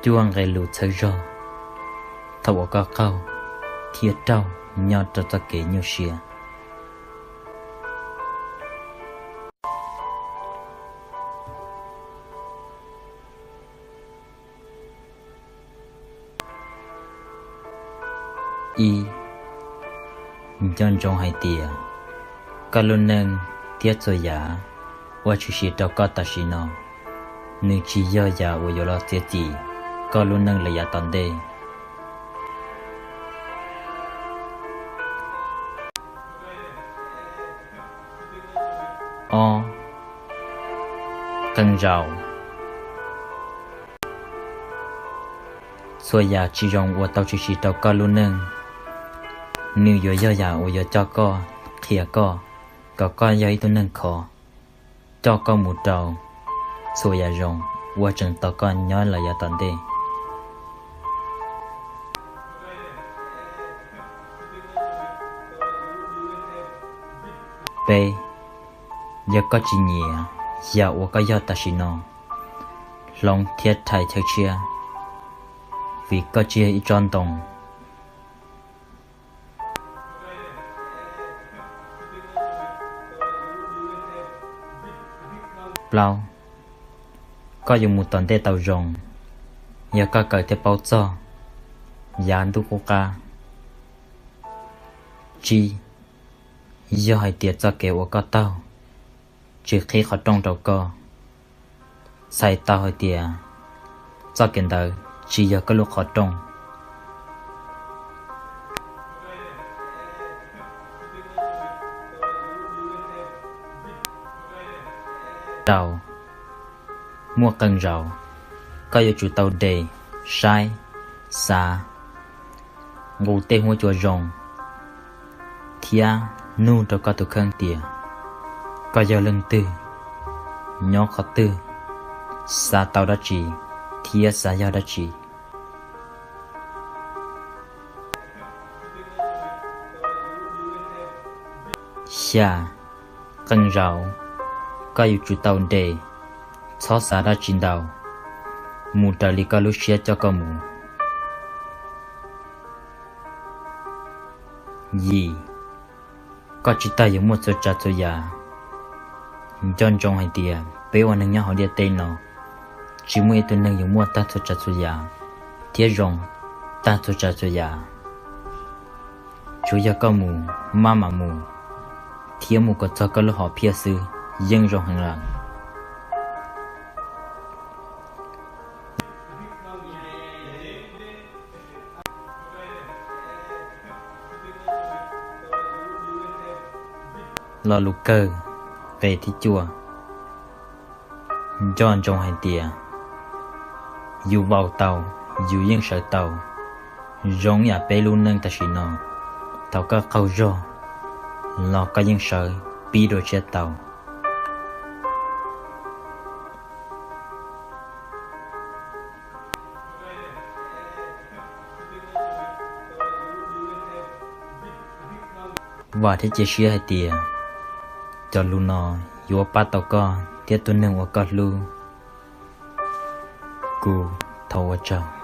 Cuaj nqe lus txhawb zog thaum uas koj qaug thiab raug nyob rau txoj kev nyuaj siab. Ib, nco ntsoov hais tias koj lub neej thiab txhua yam uas tshwm sim rau koj tam sim no, nws tsis yog yam uas yuav los txiav txim koj lub neej lawm yav tom ntej. Ob, qee zaus txhua yam tsis zoo uas tau tshwm sim rau koj lub neej, nws yuav yog yam uas yuav coj koj, qhia koj kom koj yog ib tug neeg khov, coj koj mus rau txhua yam zoo uas tseem tos koj nyob lawm yav tom ntej. Peb, yog koj tsis nyiam yam uas koj yog tam sim no, hloov thiab rhais chaw tshiab, vim koj tsis yog ib tsob ntoo. Plaub, koj yuav mus tom ntej tau zoo yog koj kawm thiab paub txog yav ntuj qub qab. Tsib, yog hais tias txoj kev uas koj taug tsis qhib qhov rooj rau koj, txhais tau hais tias txoj kev ntawd tsis yog koj lub qhov rooj. Rau, muaj qee zaus koj yuav tsum tau de, saib, xav, nqus tej huab cua zoo, thiab nug rau koj tus kheej tias koj yog leej twg, nyob qhov twg, xav tau dab tsi, thiab xav yog dab tsi. Xya, qee zaus koj yuav tsum tau de, txhob xav dab tsi ntau, mus raws li koj lub siab coj koj mus. Yim, koj tsis tas yuav muaj txhua tsav txhua yam. Nco ntsoov hais tias peb ua neeg nyob hauv ntiaj teb no, tsis muaj ib tug neeg yuav muaj tag txhua tsav txhua yam thiab zoo tag txhua tsav txhua yam. Tsuav yog koj mus, maj mam mus, thiab mus kom txog koj lub hom phiaj xwb yeej zoo heev lawm. Lo lus kawg, nqe thib cuaj, nco ntsoov hais tias yus vau tau, yus yeej sawv tau. Zoo yam peb lub neej tam sim no, thaum koj qaug zog los koj yeej sawv pib dua tshiab tau. Vam thiab cia siab hais tias cov lus no yuav pab tau koj thiab tus neeg uas koj hlub. Kuv thov ua tsaug.